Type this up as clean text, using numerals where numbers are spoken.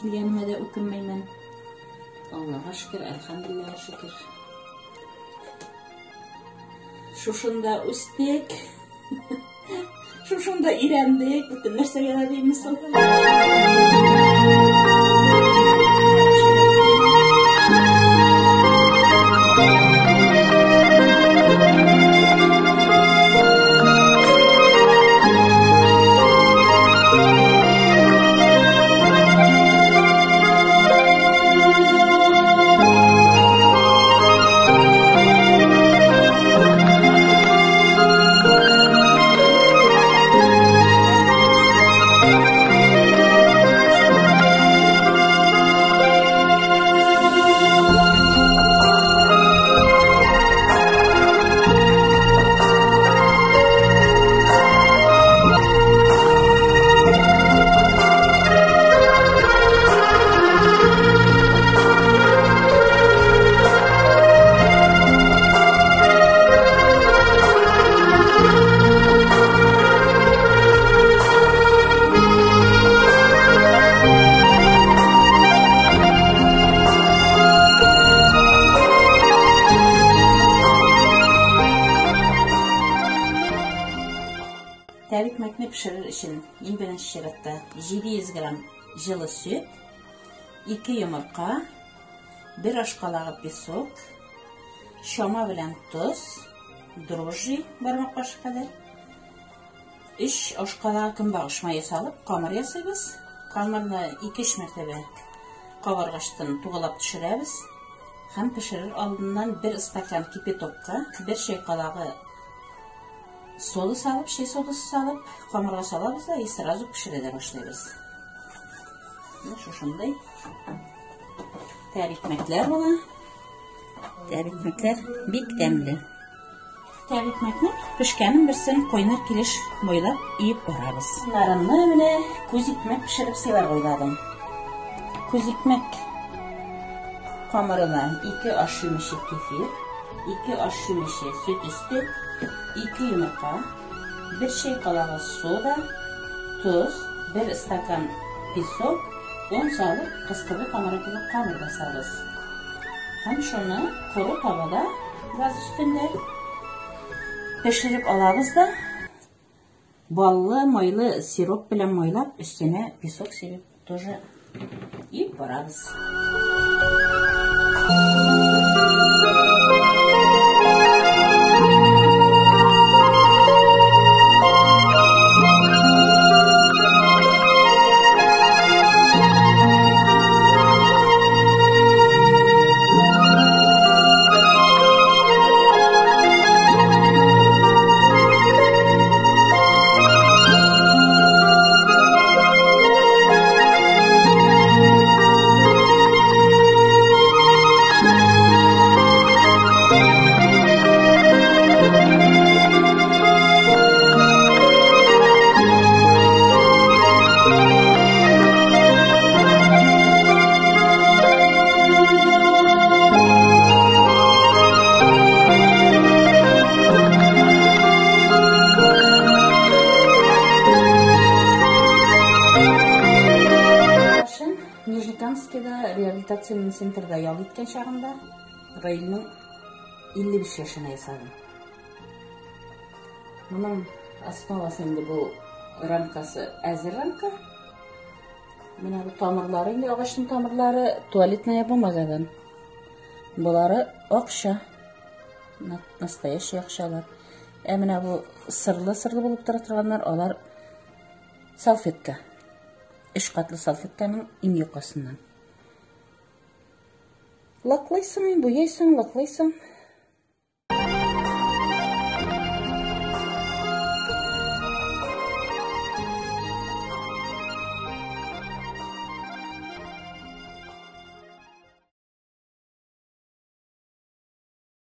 килгәнемә дә үкенмәймен. Аллага шөкер, әлхәмдүлилләһ шөкер. Шушында үстек. Шушында өйрәндек, бөтен нәрсәгә дә димме соң. Тәбикмәкне пешерер өчен иң беренче чиратта 700 грамм җылы сөт, 2 йомырка, 1 аш калагы песок, чама белән тоз, дрожжи бармак башы кадәр, 3 аш калагы көнбагыш мае салып камыр ясыйбыз. Камырны 2-3 мәртәбә кабаргачтын тугалап төшерәбез һәм пешерер алдыннан 1 стакан кипятокка 1 чәй калагы сода салып, чәй содасы салып, камырга салабыз да и сразу пешерә дә башлыйбыз. Менә шушындый тәбикмәкләр була. Тәбикмәкләр бик тәмле. Тәбикмәкнең пешкәнен берсен кайнар килеш майлап иеп барабыз. Нарымны менә күз икмәк пешереп сыйларга уйладым. Күз икмәк камырына 2 аш чүмече кефир, 2 аш чүмече сөт өсте, 2 йомырка, 1 чәй калагы сода, тоз, 1 стакан песок, он салып, кыстыбый камыры кебек камыр басабыз. Һәм шуны коры табада газ өстендә пешереп алабыз да, баллы, майлы сироп белән майлап, өстенә песок сибеп тоже и барабыз. Нижнекамскида реабилитационный центрда ял иткән чагында Раилнең 55 яшенә ясадым. Моның основасы инде бу рамкасы әзер рамка. Менә бу тамырлары инде агачның тамырлары туалетная бумагадан. Болары акча. Настоящий акчалар. Ә менә бу сырлы-сырлы булып тора торганнар, алар салфетка. Өч катлы салфетканың иң юкасыннан. Лаклыйсың, буяйсың, лаклыйсың.